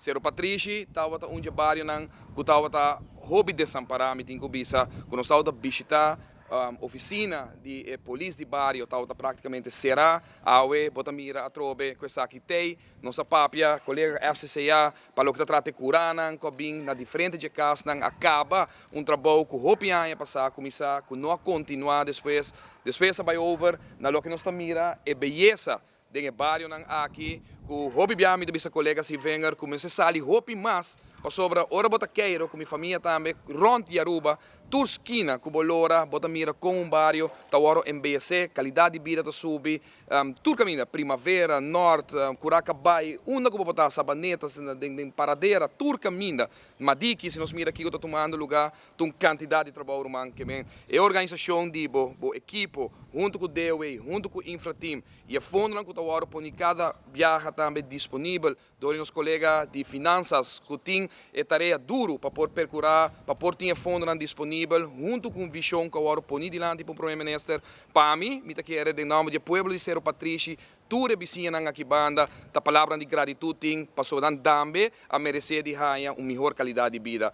Sero Patrishi tabata un dje barionan ku tabata hopi desampará. Mi tin ku bisa ku nos tabata bishitá ofisina di e polis di bario, tabata práktikamente será. Awe bo ta mira atrobe ku esaki tei. Nos a papia kolega FCCA pa loke ta trata e kuranan ku a bin na diferente dje kasnan, a kaba un trabou ku hopi aña pasá a kuminsá ku no a kontinuá despues. Despues a bai over na loke nos ta mira e beyesa den e barionan aki ku hopi bia mi ta bisa kolega Sivenger ku mester sali hopi mas, pasobra ora bo ta keiro ku mi famia tambe rònt di Aruba, tur skina ku bo lora bo ta mira kon un bario ta wòrdu embeyesé, kalidat di bida ta subi, tur kaminda, Primavera, Nòrt, Curacabay, unda ku bo por ta, Sabaneta, den Paradera, tur kaminda. Madiki, si nos mira kiko ta tumando lugá, ta un kantidat di trabou, ruman. Ke men e organisashon di bo, bo ekipo, huntu ku DOW, huntu ku Infrateam i e fondonan ku ta wòrdu poni kada biaha tambe disponibel dor di nos kolega di Finansas ku tin e tarea duru pa por perkurá pa por tin e fondonan disponibel huntu ku un vishon ku a wòrdu poni dilanti pa un Prome Minister. Pa mi, mi ta kere den nòmber di e pueblo di Seru Patrishi, tur e bisiñanan aki banda ta palabranan di gratitut tin pasobra nan tambe a meresé di haña un mihor kalidat di bida.